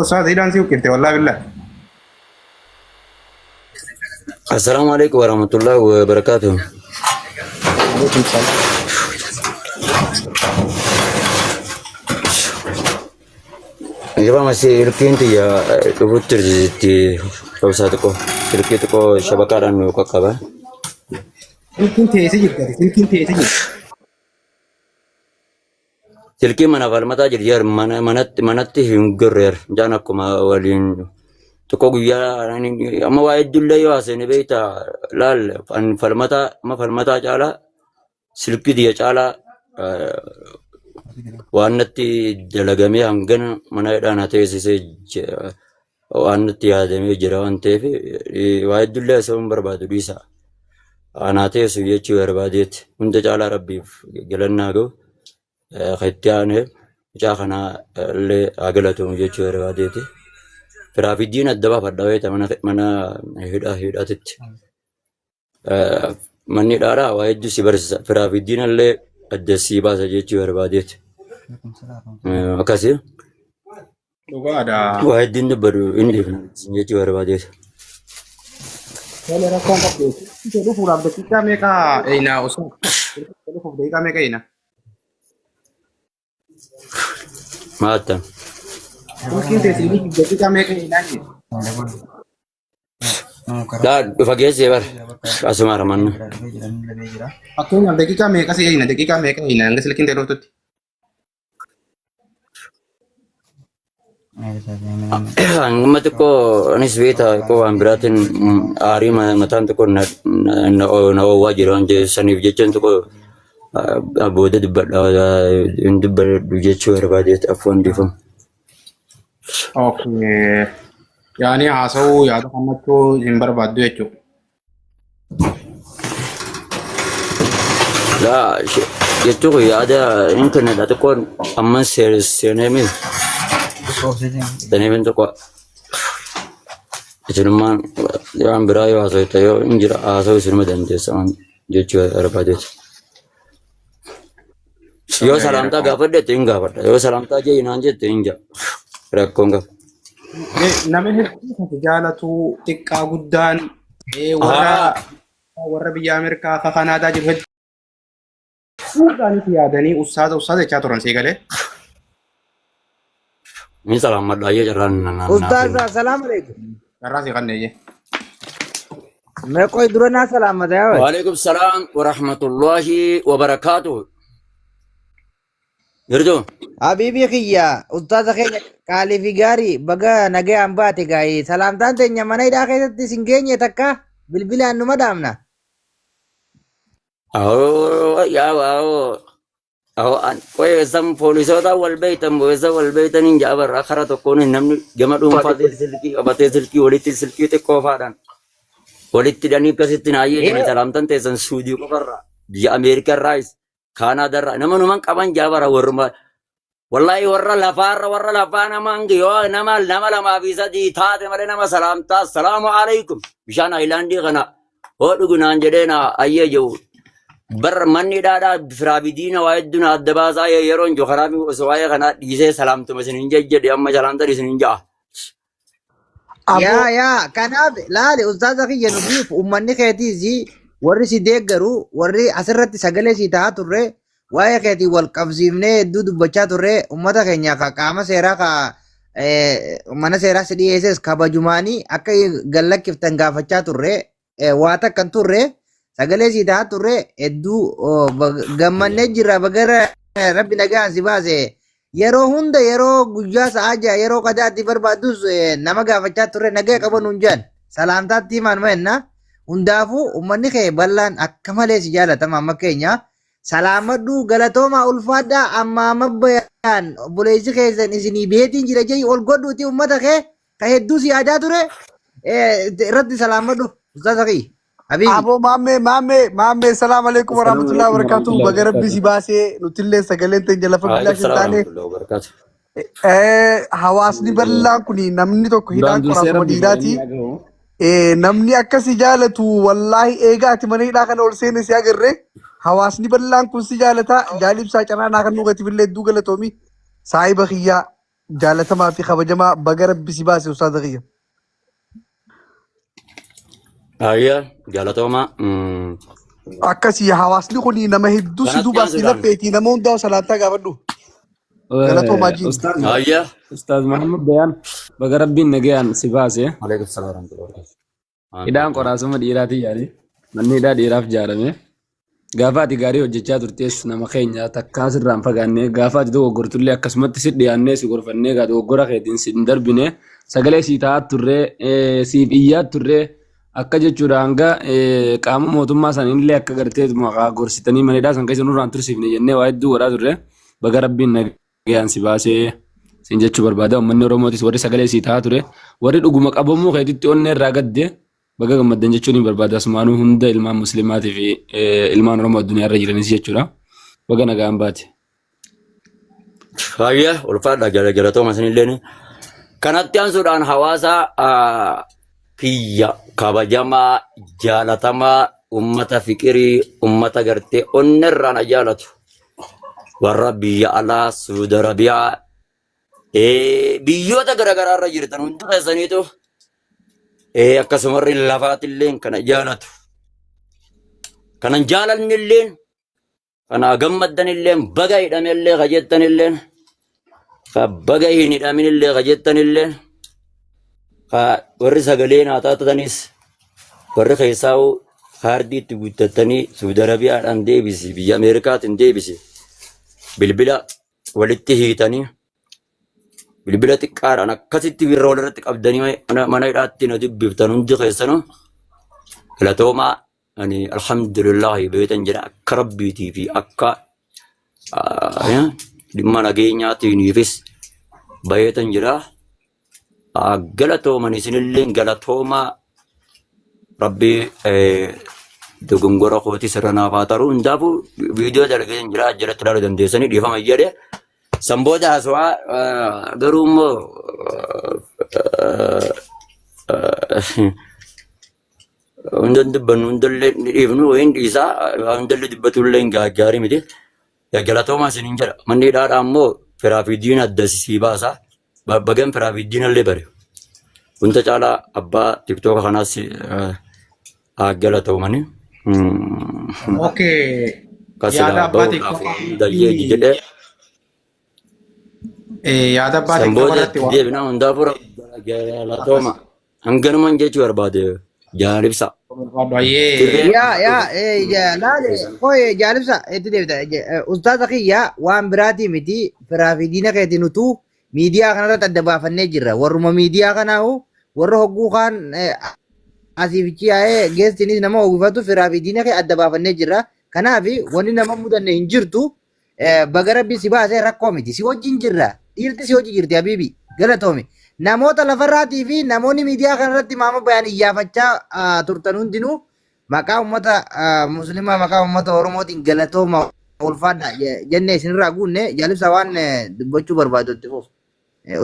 Ustaaz hidhaan si huqqifte wallaahi billah. Assalaamu alaikum warahmatullahi wabarakatuh. Alaikum salaam. Dhiifama silkiin tiyya dhufutti jirti obsaa xiqqoo silkii xiqqoo shabakaadhaan nu qaqqaba. Silkiin teessee jirti ati silkiin teessee jirti. Silkii mana falmataa jirti jar mana manatti manatti hin gorreer jaan akkuma waliin xiqqoo guyyaa amma waa hedduullee yoo haasofne beekta laal an falmataa amma falmataa caalaa silkii tiyya caalaa waan natti dalagamee hangana mana hidhaa na teessisee waan natti yaadamee jira waan ta'eef waa hedduullee haasa'uu hin barbaadu dhiisa. Anaa teessu jechuu barbaadeetti hunda caalaa rabbiif galannaa ga'u kan itti aanee mucaa kanaa illee haa galatoomu jechuu barbaadeeti. Firaa fi diina adda baafadha wayita mana mana hidhaa hidhaatitti. Manni hidhaadhaa waa hedduu si barsiisa. Firaa fi diina illee adda si baasa jechuu barbaadeeti. Akkasii. Dhugaadha. Waa hedduun dubbadu inni dhiifna jechuu barbaadeeti. Tole rakkoon qabdu. Silkiin dhufuudhaaf daqiiqaa meeqa eeyna osoo silkiin dhufuuf daqiiqaa meeqa eeyna? Maata. Silkiin teessee dhufuuf daqiiqaa meeqa eeynaa jee? Laa dhufa geessee bar asuma ramannu. Fakkeenyaaf daqiiqaa meeqa si eeyna? Daqiiqaa meeqa eeyna hanga silkiin ta'e dhuftutti? Amma xiqqoo anis beektaa xiqqoo waan biraatiin aarii mataan xiqqoo na na na oowwaa jira waan ta'eef saniif jechaan xiqqoo booda dubbadha hin dubbadhu jechuu barbaadeetti afwan dhiifama. Okay. Yaani haasa'uu yaada kennachuu hin barbaaddu jechuudha. Laa jechuun kun yaada hin kennedha xiqqoon amma seenee miti. Seenee miti xiqqoo. Isinummaan waan biraa yoo haasofte yoo hin jira haasa'uu isinuma dandeessa waan jechuu barbaadeeti. Yoo salaamtaa gaafadhette hin gaafadha. Yoo salaamtaa jee naan jette hin jaa. Rakkoon qaba. Nama hedduu kan jaalatu xiqqaa guddaan warra warra biyya Ameerikaa akka Kanaadaa jiru hedduu isaaniitti yaadanii ustaaza ustaaza jechaa turan sii galee. Ni salaammadha ayyee carraan na na Ustaaza, salaam alaikum. Carraa sii kanneeyye. Mee qoy dura naa salaamata yaa wayi. Waalaikum salaam wa rahmatullahi wa barakaatuh. Jirtu? Habiibii kiyya ustaaza keenya qaalii fi gaarii baga nagayaan baate gaa'ee salaamtaan teenya mana hidhaa keessatti isin geenye takka bilbilaan numa dhaamna. Awoo yaa waawoo. Awoo an qoy eessan poolisoota wal beektan eessa wal beektan hin jaa barra kara tokkoon namni gama dhuunfaatiin silkii qabatee silkii walitti silkii xiqqoo faadhaan walitti hidhanii akkasitti naayyee jiran salaamtan teessan suudii qofarraa biyya Ameerikarraayis Kaanaadarraa nama numan qaban jaa bara warruma Wallahi warra lafaarra warra lafaa nama hangi yoo nama nama lamaa fi sadii taate malee nama salaamtaa assalaamu alaikum bishaan ayilaandii kana hoo dhugu naan jedhee na ayyee jiru bar manni dhaadhaa firaa fi diina waa hedduu na adda baasaa yeroon jiru karaa fi osoo waa'ee kanaa dhiisee salaamtuma isin hin jejjedhe amma salaamtan isin hin ja'a. Aboo Yaa yaa kanaaf laali ustaaza kiyya nutiif uummanni keetiis warri si deeggaru warri asirratti sagalee si tahaa turre waa'ee keetii wal qabsiifnee hedduu dubbachaa turre uummata keenya ka qaama seeraa ka mana seeraa si dhiyeesses kabajumaanii akka gallakkiftan gaafachaa turre waa takka hin turre sagalee sii tahaa turre hedduu oh, gammannee jirra bagara rabbi nagaan si baase yeroo hunda yeroo guyyaa sa'aa ja'a yeroo qadaatti barbaaddus nama gaafachaa turre nagaya qaba nuun jedhan salaamtaatti himaan ma hundaafuu ummanni kee bal'aan akka malee si jaalatama amma keenya salaamadhu galatoomaa ulfaadhaa amma amma bayaan obboleessi keessan isinii beetiin jira jee ol godhuuti ummata kee ka hedduu si yaadaa ture irratti salaamadhu ustaaza kiyya habiibi. Aboo maammee maammee maammee salaam alaikum Assalaamu warahmatullahi alaikum wabarakatuh warahmatullahi baga rabbi wabarakatuh. si baasee nutillee sagaleen teenya lafa Waalaikum bilaash hin salaam taane warahmatullahi wabarakatuh. Hawaasni bal'aan kun namni tokko Duraan hidhaan dursee qoraasuma rabbi dhiiraati. galanni haa gahu. Namni akka si jaalatu wallaahi eega ati mana hidhaa kana ol seene si agarre hawaasni bal'aan kun si jaalata jaalibsaa canaanaa kan nuugatiif illee hedduu galatoomi saahiba kiyyaa. Jaalatamaa fi kabajamaa baga rabbi si baase ustaaza kiyya. Ayya galatooma. Akkasii hawaasni kun nama hedduu si Kanatti duubaa si aansuudhaan. laffeetii nama hundaa salaantaa gaafadhu. Galatoomaa jiin. Ustaaz Ayya. Ustaaz Muhammad Bayaan baga rabbiin nagayaan si baase. Alaikum salaam warahmatullahi wabarakatuh. Hidhaan qoraasuma dhiiraatii yaali. Manni hidhaa dhiiraaf ijaarame. Gaafa ati gaarii hojjechaa turtes nama keenya takkaa sirraa hin fagaanne gaafa ati dogoggortullee akkasumatti si dhiyaannee si gorfannee gaa dogoggora keetiin si hin darbine sagalee sii ta'aa turree siif iyyaa turree akka jechuudha hanga qaama mootummaa sanillee akka gartee maqaa gorsitanii mana hidhaa san keessa nurraan tursiifne jennee waa hedduu godhaa turre baga rabbiin nagayaan si baasee siin jechuu barbaada uummanni Oromootis warri sagalee sii ta'aa ture warri dhuguma qabamuu keetitti onnee irraa gadde baga gammaddan jechuun hin barbaada asumaanuu hunda ilmaan muslimaatii fi ilmaan Oromoo addunyaa irra jiranis jechuudha. Baga nagaan baate. Baay'ee ulfaadha galatooma isinilleen. Kanatti aansuudhaan hawaasa kiyya kabajamaa jaalatamaa ummata fiqirii ummata gartee onnerraa na jaalatu warra biyya alaa Suudi Arabiyaa biyyoota garaagaraa irra jirtan hundi keessaniitu akkasumarri lafaatillee kana jaalatu. Kanan jaalannilleen kana gammaddanilleen baga hidhamellee ka jettanilleen ka baga hin hidhaminillee ka jettanilleen ka warri sagalee naa taatanis warri keessaa kaardii itti guuttattanii Suudi Arabiyaadhaan deebisi biyya Ameerikaatiin deebisi bilbila walitti hiitanii bilbila xiqqaadhaan akkasitti birra walirratti qabdanii mana hidhaatti na dubbiftan hundi keessanuu galatoomaa. Ani alhamdulillahi beektan jedha akka rabbiitii fi akka dhimma nageenyaatiiniifis bayeetan jira. Galatooman isinillee galatoomaa rabbii dogongora kootii sirra naaf haa taru. Hundaafuu viidiyoo dalageen jira jalatti ilaaluu dandeessanii dhiifama jedhe. San booda haasawaa garuu immoo Hunda hin dubbannu hundallee ni dhiifnu wayiin dhiisaa hundallee dubbatullee hin gaarii miti. Galatoomaa isiniin jedha. Manni hidhaadhaa immoo firaa fi diina adda sii baasa. Bagan firaa fi diina illee bare. Hunda caalaa abbaa tiktooka kanaas haa galatoomani. Okay. Kan Yaada silaa abbaa bahuudhaaf tiktookaa hunda jeeji jedhee yaada abbaa san tiktookaa booda irratti itti waan deebina hundaafuu galatooma. Hanganuman jechuu barbaade jaalibsa. barbaadu. Ayyee. Dirree Yaa yaa laale qoye jaalibsa itti deebita. Ustaaza kiyya waan biraatii miti firaa fi diina keetiin utuu miidiyaa kanarratti adda baafannee jirra. Warruma miidiyaa kanaahu warra hogguu kaan asii fichi yaa'ee geestinis nama hoggifatu firaa fi diina kee adda baafannee jirra. Kanaaf wanni nama mudanne hin jirtu. Baga rabbi si baasee rakkoo miti. Si wajjin jirra. Dhiirti si wajjin jirti habiibi. Galatoomi. Namoota lafarraatii fi namoonni miidiyaa kanarratti maama bayaan iyyaafachaa turtan hundinuu maqaa uummata muslimaa maqaa uummata Oromootiin galatooma ulfaadha jennee isinirraa guunne jaalibsa waan dubbachuu barbaadu itti fufu.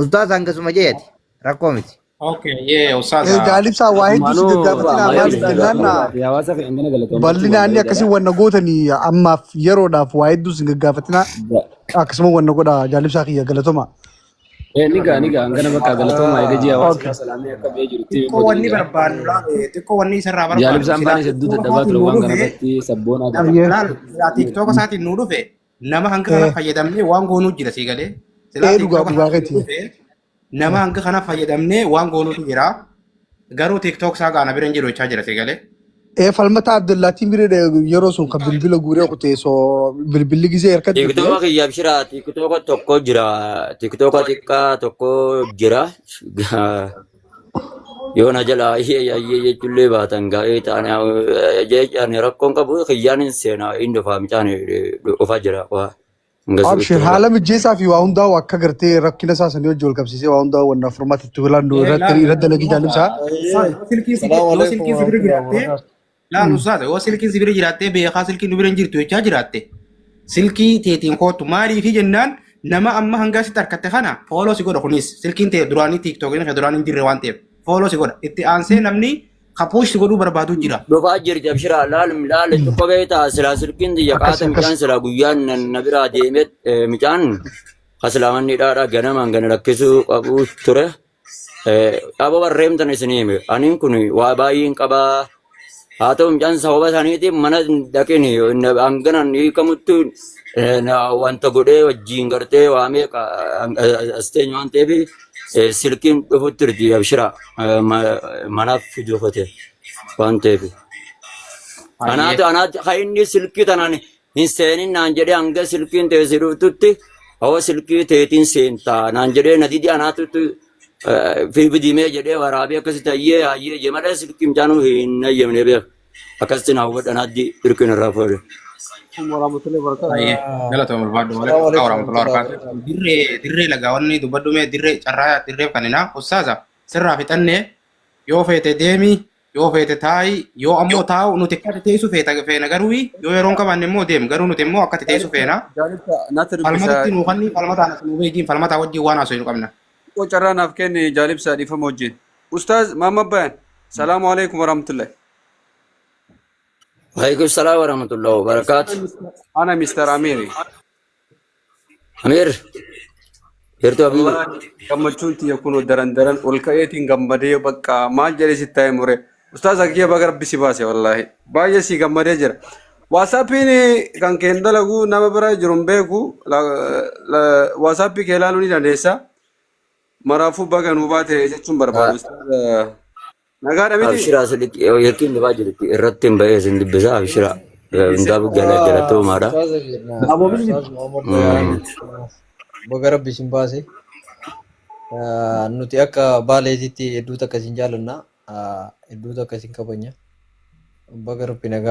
Ustaaz hangasuma jeeti. Rakkoo miti. Okay, yee ustaaza. Jaalibsaa waa hedduu si Asumaanuu gaggaafatinaa maayii maaliif ustaaz jennaan Abdullahi hawaasa keenya gana galatoomachuu bal'inaan barbaada. akkasii wanna gootanii ammaaf yeroodhaaf waa hedduu si gaggaafatinaa akkasuma wanna godha jaalibsaa kiyya galatoma. Ni gaa ni gaa hangana bakka galatoomaa eega ji'a hawaasa Okay. isaa salaamee akka ba'ee jirutti Xiqqoo booda ni wanni gaa. barbaannu laal xiqqoo wanni isarraa barbaannu Jaalibsaan silaa faanis hedduu tiktooka dadhabaa isaatiin ture nuu waan kana dhufe irratti sabboonaa nama Ayyee. laal silaa tiktooka isaatiin nuu dhufe nama hanga kana fayyadamnee waan goonuu jira sii galee silaa Ee dhugaa tiktooka dhugaa isaatiin nuu keeti. dhufe nama hanga kana fayyadamnee waan goonuutu jira. Garuu TikTok isaa gaana bira hin jiru jechaa jira sagalee. Ee falmata Abdullaatiin bira yeroo sun kan bilbila guuree kutee soo bilbilli gisee harkatti dhufee. Tiktooka kiyya abshira tiktooka tokko jira tiktooka xiqqaa tokko jira. Yoo na jala ayyee ayyee jechuullee baatan gaa'ee ta'an ani rakkoon qabu kiyyaan hin seenaa hin dhufaa mucaan dhufaa jira. Hangasuu Abshir itti haala mijeessaa fi waa hundaa akka gartee rakkina isaa sanii wajjin wal qabsiisee waa hundaa wanna furmaata itti filannu irratti irratti dalagii jaalibsaa. Yoo silkiin si Salaamu yoo alaikum silkiin si bira warahmatullahi jiraattee wabarakatuh. laal ustaaza yoo silkiin si bira jiraattee beekaa silkiin nu bira hin jirtu jechaa jiraatte silkii teetiin koottu maaliifi jennaan nama amma hanga sitti harkatte kana fooloo si godha kunis silkiin tee duraanii tiiktookiin kee duraanii hin jirre waan ta'eef fooloo si godha itti aansee namni kapuush si godhuu barbaadu jira. Dhufaa jirti abshira laal laal xiqqoo beektaa silaa silkiin xiyya Akkas qaata akkas. mucaan silaa guyyaan na biraa deemee mucaan Ka silaa manni hidhaadhaa ganamaan gana lakkisuu qabu ture. Abo barreemtan isinii hime. Aniin kun waa baay'een qabaa. Haa ta'u mucaan sababa isaaniitiin mana hin dhaqin hanganan hiikamuttu wanta godhee wajjin gartee waa meeqa as teenyu waan ta'eef silkiin dhufutti jirti abshira manaaf fiduu kote waan ta'eef. Anaatu anaatu kan inni silkii tanaan hin seenin naan jedhee hanga silkiin teessi dhuftutti hawwa silkii teetiin seentaa naan jedhee na didi anaatu fidimee jedhee waraabee akkasitti hayyee hayyee jee malee silkii mucaanuu hin hayyamne beeka. Akkasitti naa hubadha naaddi hirkina irraa fuudhe. Warahmatullahi wabarakatuh. Baay'ee galatoom ulfaadhu. Salaamu Waalaikum alaikum warahmatullahi warahmatullahi wabarakatuh. Dirree dirree lagaa wanni dubbadhu mee dirree carraa dirreef kaninaa ustaaza sirraa fixannee yoo feete deemi yoo feete taa'i yoo ammoo taa'u nuti akka ati teessu feeta feena garuu yoo yeroon qabaanne immoo deem garuu nuti immoo akka ati teessu feena. Jaalibsa natti dubbisa. Falmatatti nuu kanni falmataan as nuu beekiin falmataa wajjin waan haasofnu qabna. Xiqqoo carraa naaf kenni jaalibsa dhiifama wajjin. Ustaaz Mahammad Bayan. Salaamu alaikum warahmatullahi. Waalaikum salaam warahmatullahi wabarakatuh. Ana Mr. Amiri. Amir, jirtu Habibi. Wallahi gammachuun tiyya kun daran daran ol ka'eetiin gammadee bakka maal jedhee sitti taa'e mure. Ustaaz Akiyya baga rabbi si baase wallahi. Baay'ee si gammadee jira. WhatsAppiin kan keen dalagu nama bira jiru hin beeku. WhatsAppii kee ilaaluu ni dandeessa. Maraafuu baga nuu baate jechuun barbaadu. Ustaaz nagaadha miti? Abshira asirratti yookiin dhufaa jirti irratti hin ba'ee isin dubbisa abshira. Hundaafuu galatoomaadha. Ustaaza jenna. Ustaaz Muhammad Bayaan baga rabbi isin baase. Nuti akka Baaleetitti hedduu takka isin jaalanna. Hedduu takka isin kabajna. Baga rabbi nagaa.